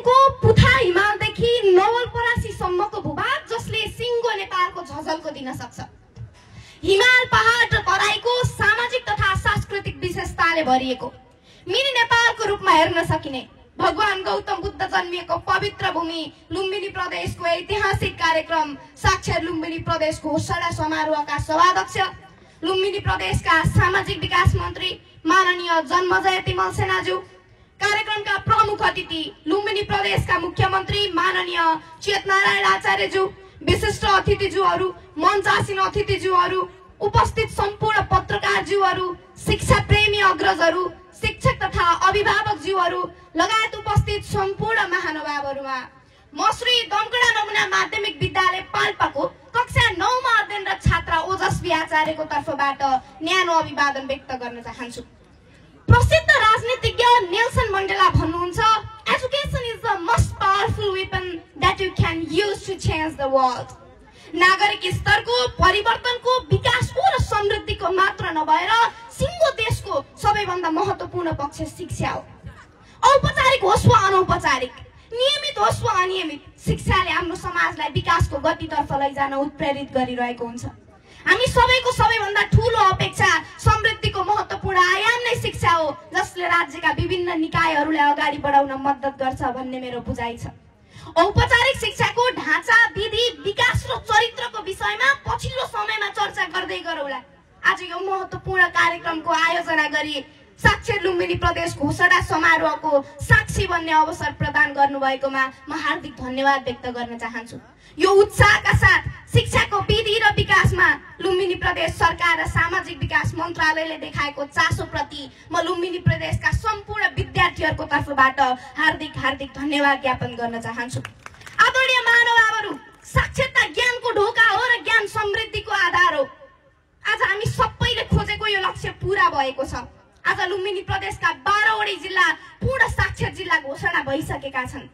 सिक्किमको पुथा हिमालदेखि नवलपरासीसम्मको भूभाग जसले सिङ्गो नेपालको झझल्को दिन सक्छ। हिमाल पहाड र तराईको सामाजिक तथा सांस्कृतिक विशेषताले भरिएको मिनी नेपालको रूपमा हेर्न सकिने भगवान गौतम बुद्ध जन्मिएको पवित्र भूमि लुम्बिनी प्रदेशको ऐतिहासिक कार्यक्रम साक्षर लुम्बिनी प्रदेश घोषणा समारोहका सभाध्यक्ष, लुम्बिनी प्रदेशका सामाजिक विकास मन्त्री माननीय जन्मजय तिमल सेनाज्यू, कार्यक्रमका प्रमुख अतिथि लुम्बिनी प्रदेशका मुख्यमन्त्री माननीय चेतनारायण आचार्यज्यू, विशिष्ट अतिथिज्यूहरू, मञ्चासीन अतिथिज्यूहरू, उपस्थित सम्पूर्ण पत्रकारज्यूहरू, शिक्षा प्रेमी अग्रजहरू, शिक्षक तथा अभिभावकज्यूहरू लगायत उपस्थित सम्पूर्ण महानुभावहरूमा म श्री दमकडा नमुना माध्यमिक विद्यालय पाल्पाको कक्षा 9 मा अध्ययनरत छात्रा ओजस्वी आचार्यको तर्फबाट न्यानो अभिवादन व्यक्त गर्न चाहन्छु। प्रसिद्ध राजनीतिज्ञ नेल्सन मण्डेला भन्नुहुन्छ, education is the most powerful weapon that you can use to change the world. नागरिक स्तरको परिवर्तनको, विकासको र समृद्धिको मात्र नभएर सिङ्गो देशको सबैभन्दा महत्त्वपूर्ण पक्ष शिक्षा हो। औपचारिक होस् वा अनौपचारिक, नियमित होस् वा अनियमित, शिक्षाले हाम्रो समाजलाई विकासको गतितर्फ लैजान उत्प्रेरित गरिरहेको हुन्छ। हामी सबैको सबैभन्दा ठूलो अपेक्षा समृद्धिको महत्त्वपूर्ण आयाम नै शिक्षा हो, जसले राज्यका विभिन्न निकायहरूलाई अगाडि बढाउन मद्दत गर्छ भन्ने मेरो बुझाइ छ। औपचारिक शिक्षाको ढाँचा, विधि, विकास र चरित्रको विषयमा पछिल्लो समयमा चर्चा गर्दै गरौँला। आज यो महत्त्वपूर्ण कार्यक्रमको आयोजना गरी साक्षर लुम्बिनी प्रदेश घोषणा समारोहको साक्षी बन्ने अवसर प्रदान गर्नुभएकोमा म हार्दिक धन्यवाद व्यक्त गर्न चाहन्छु। यो उत्साहका साथ शिक्षाको विधि र विकासमा लुम्बिनी प्रदेश सरकार र सामाजिक विकास मन्त्रालयले देखाएको चासोप्रति म लुम्बिनी प्रदेशका सम्पूर्ण विद्यार्थीहरूको तर्फबाट हार्दिक धन्यवाद ज्ञापन गर्न चाहन्छु। आदरणीय महानुभावहरू, साक्षरता ज्ञानको ढोका हो र ज्ञान समृद्धिको आधार हो। आज हामी सबैले खोजेको यो लक्ष्य पूरा भएको छ। आज लुम्बिनी प्रदेशका 12 वटै जिल्ला पूर्ण साक्षर जिल्ला घोषणा भइसकेका छन्।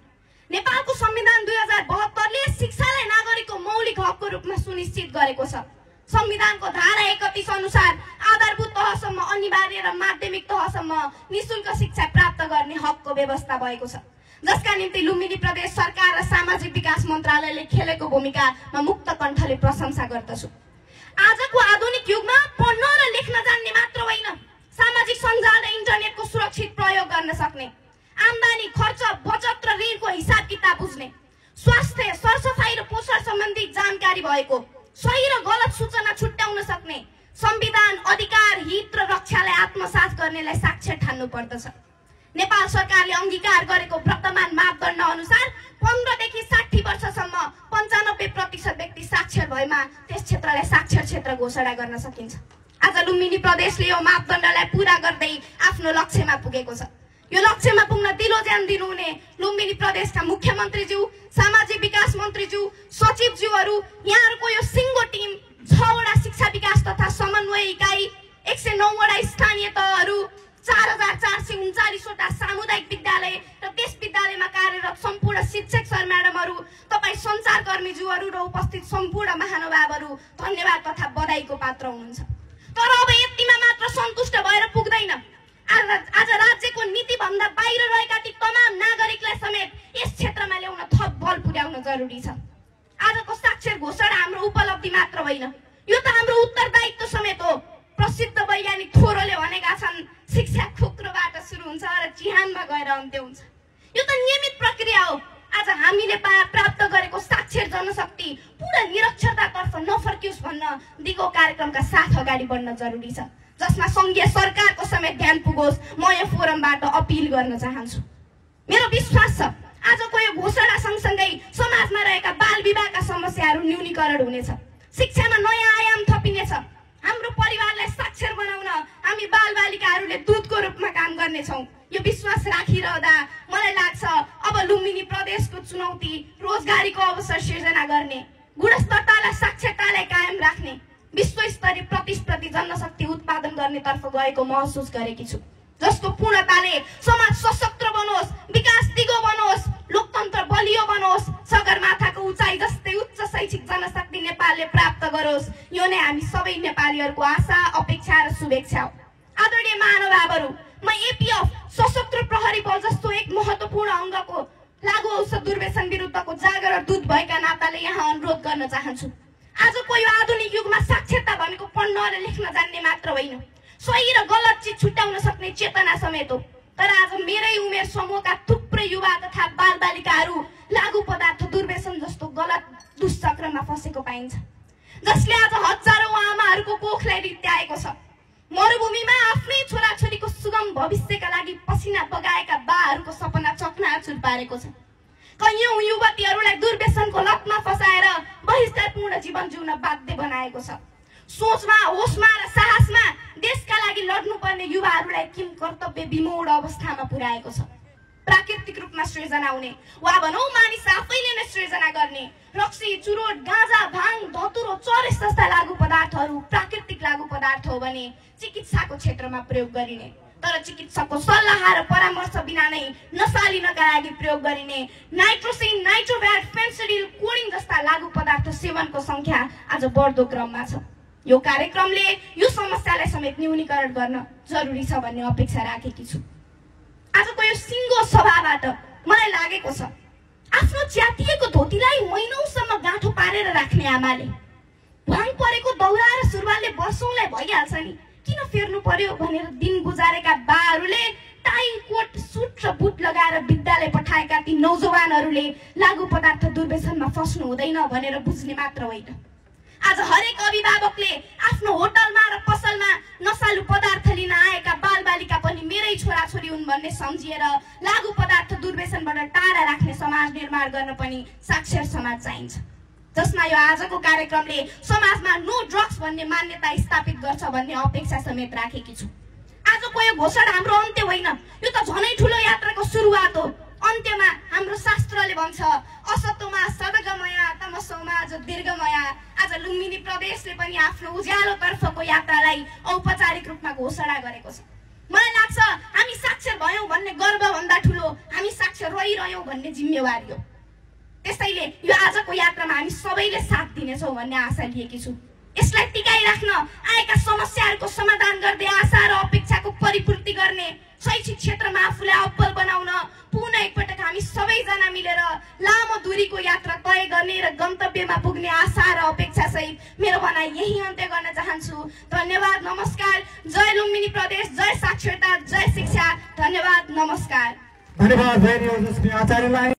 नेपालको संविधान 2072ले शिक्षालाई नागरिकको मौलिक हकको रूपमा सुनिश्चित गरेको छ। संविधानको धारा 31 अनुसार आधारभूत तहसम्म अनिवार्य र माध्यमिक तहसम्म निशुल्क शिक्षा प्राप्त गर्ने हकको व्यवस्था भएको छ, जसका निम्ति लुम्बिनी प्रदेश सरकार र सामाजिक विकास मन्त्रालयले खेलेको भूमिका म मुक्त कण्ठले प्रशंसा गर्दछु। आजको आधुनिक युगमा पढ्न र लेख्न जान्ने मात्र होइन, सामाजिक सञ्जाल र इन्टरनेटको सुरक्षित प्रयोग गर्न सक्ने, आम्दानी, खर्च, बचत र ऋणको हिसाब किताब बुझ्ने, स्वास्थ्य, सरसफाई र पोषण सम्बन्धी जानकारी भएको, सही र गलत सूचना छुट्याउन सक्ने, संविधान, अधिकार, हित र रक्षालाई आत्मसात गर्नेलाई साक्षर ठान्नु पर्दछ। नेपाल सरकारले अंगीकार गरेको वर्तमान मापदण्ड अनुसार 15 देखि 60 वर्षसम्म 95% व्यक्ति साक्षर भएमा त्यस क्षेत्रलाई साक्षर क्षेत्र घोषणा गर्न सकिन्छ। आज लुम्बिनी प्रदेशले यो मापदण्डलाई पूरा गर्दै आफ्नो लक्ष्यमा पुगेको छ। यो लक्ष्यमा पुग्न दिलो ज्यान दिनुहुने लुम्बिनी प्रदेशका मुख्यमन्त्रीज्यू, सामाजिक विकास मन्त्रीज्यू, सचिवज्यूहरू, यहाँहरूको यो सिङ्गो टिम, 6 वटा शिक्षा विकास तथा समन्वय इकाइ, 109 वटा स्थानीय तहहरू, 4439 वटा सामुदायिक विद्यालय र त्यस विद्यालयमा कार्यरत सम्पूर्ण शिक्षक सर म्याडमहरू, तपाईँ सञ्चारकर्मीज्यूहरू र उपस्थित सम्पूर्ण महानुभावहरू धन्यवाद तथा बधाईको पात्र हुनुहुन्छ। तर अब यतिमा मात्र सन्तुष्ट भएर पुग्दैन। आज राज्यको नीति भन्दा बाहिर रहेका ती तमाम नागरिकलाई समेत यस क्षेत्रमा ल्याउन थप बल पुर्याउन जरुरी छ। आजको साक्षर घोषणा हाम्रो उपलब्धि मात्र होइन, यो त हाम्रो उत्तरदायित्व समेत हो। प्रसिद्ध वैज्ञानिक थोरोले भनेका छन्, शिक्षा खुक्रोबाट सुरु हुन्छ र चिहानमा गएर अन्त्य हुन्छ। यो त नियमित प्रक्रिया हो। आज हामीले प्राप्त गरेको साक्षर जनशक्ति पूरा निरक्षरतातर्फ नफर्कियोस् भन्न दिगो कार्यक्रमका साथ अगाडि बढ्न जरुरी छ, जसमा संघीय सरकारको समेत ध्यान पुगोस्। म यो फोरमबाट अपिल गर्न चाहन्छु। मेरो विश्वास छ आजको यो घोषणा सँगसँगै समाजमा रहेका बाल विवाहका समस्याहरू न्यूनीकरण हुनेछ, शिक्षामा नयाँ आयाम थपिनेछ। हाम्रो परिवारलाई साक्षर बनाउन हामी बालबालिकाहरूले दूतको रूपमा काम गर्नेछौँ। यो विश्वास राखिरहँदा मलाई लाग्छ अब लुम्बिनी प्रदेशको चुनौती रोजगारीको अवसर सिर्जना गर्ने, गुणस्तरतालाई, साक्षरतालाई कायम राख्ने, विश्वस्तरीय प्रतिस्पर्धी जनशक्ति उत्पादन गर्नेतर्फ गएको महसुस गरेकी छु, जसको पूर्णताले समाज सशक्त बनोस्, विकास दिगो बनोस्, लोकतन्त्र बलियो बनोस्, सगरमाथाको उचाइ जस्तै उच्च शैक्षिक जनशक्ति नेपालले प्राप्त गरोस्। यो नै हामी सबै नेपालीहरूको आशा, अपेक्षा र शुभेच्छा हो। आदरणीय महानुभावहरू, म एपीएफ सशस्त्र प्रहरी बल जस्तो एक महत्त्वपूर्ण अङ्गको लागू दुर्व्यसन विरुद्धको जागर दूत भएका नाताले यहाँ अनुरोध गर्न चाहन्छु। आजको यो आधुनिक युगमा साक्षरता भनेको पढ्न र लेख्न जान्ने मात्र होइन, सही र गलत चिज छुट्याउन सक्ने चेतना समेत हो। तर आज मेरै उमेर समूहका थुप्रै युवा तथा बालबालिकाहरू लागु पदार्थ दुर्व्यसन जस्तो गलत दुष्चक्रमा फसेको पाइन्छ, जसले आज हजारौं आमाहरूको कोखलाई रित्याएको छ। मरुभूमिमा आफ्नै छोराछोरीको सुगम भविष्यका लागि पसिना बगाएका बाहरूको सपना चकनाचुर पारेको छ। कैयौं युवतीहरूलाई दुर्व्यसनको लतमा फसाएर बहिष्कारपूर्ण जीवन जिउन बाध्य बनाएको छ। सोचमा, होसमा र साहसमा देशका लागि लड्नुपर्ने युवाहरूलाई किम कर्तव्य विमूढ अवस्थामा पुर्याएको छ। प्राकृतिक रूपमा सृजना हुने वा भनौं मानिस आफैले नै सृजना गर्ने रक्सी, चुरोट, गाँजा, भाङ, धतुरो, चरस जस्ता लागु पदार्थहरू प्राकृतिक लागु पदार्थ हो भने चिकित्साको क्षेत्रमा प्रयोग गरिने, तर चिकित्सकको सल्लाह र परामर्श बिना नै नशा लिनका लागि प्रयोग गरिने नाइट्रोसिन, नाइट्रोभ्याट, फेन्सिडिल, कोडिन जस्ता लागु पदार्थ सेवनको संख्या आज बढ्दो क्रममा छ। यो कार्यक्रमले यो समस्यालाई समेत न्यूनीकरण गर्न जरुरी छ भन्ने अपेक्षा राखेकी छु। आजको यो सिङ्गो सभाबाट मलाई लागेको छ आफ्नो च्यातिएको धोतीलाई महिनौसम्म गाँठो पारेर राख्ने आमाले भाङ परेको दौरा र सुरुवालले वर्षौंलाई भइहाल्छ नि, किन फेर्नु पर्यो भनेर दिन गुजारेका बाहरूले टाई, कोट, सुट र बुट लगाएर विद्यालय पठाएका ती नौजवानहरूले लागु पदार्थ दुर्व्यसनमा फस्नु हुँदैन भनेर बुझ्ने मात्र होइन। आज हरेक अभिभावकले आफ्नो होटलमा र पसलमा नशालु पदार्थ लिन आएका बालबालिका पनि मेरै छोराछोरी हुन् भन्ने सम्झिएर लागु पदार्थ दुर्व्यसनबाट टाढा राख्ने समाज निर्माण गर्न पनि साक्षर समाज चाहिन्छ, जसमा यो आजको कार्यक्रमले समाजमा नो ड्रग्स भन्ने मान्यता स्थापित गर्छ भन्ने अपेक्षा समेत राखेकी छु। आजको यो घोषणा हाम्रो अन्त्य होइन, यो त झनै ठुलो यात्राको सुरुवात हो। अन्त्यमा हाम्रो शास्त्रले भन्छ असतोमा सदगमय तमसोमा दीर्घमय। आज लुम्बिनी प्रदेशले पनि आफ्नो उज्यालो तर्फको यात्रालाई औपचारिक रूपमा घोषणा गरेको छ। मलाई लाग्छ हामी साक्षर भयौं भन्ने गर्व भन्दा ठुलो हामी साक्षर रहिरह्यौं भन्ने जिम्मेवारी हो। त्यसैले यो आजको यात्रामा हामी सबैले साथ दिनेछौं भन्ने आशा लिएकी छु। यसलाई टिकाइराख्न, आएका समस्याहरूको समाधान गर्दै आशा र अपेक्षाको परिपूर्ति गर्ने, शैक्षिक क्षेत्रमा आफूलाई अब्बल बनाउन पुनः एकपटक हामी सबैजना मिलेर लामो दूरीको यात्रा तय गर्ने र गन्तव्यमा पुग्ने आशा र अपेक्षा सहित मेरो भनाइ यही अन्त्य गर्न चाहन्छु। धन्यवाद, नमस्कार। जय लुम्बिनी प्रदेश, जय साक्षरता, जय शिक्षा। धन्यवाद, नमस्कार। धन्यवाद आचार्यलाई।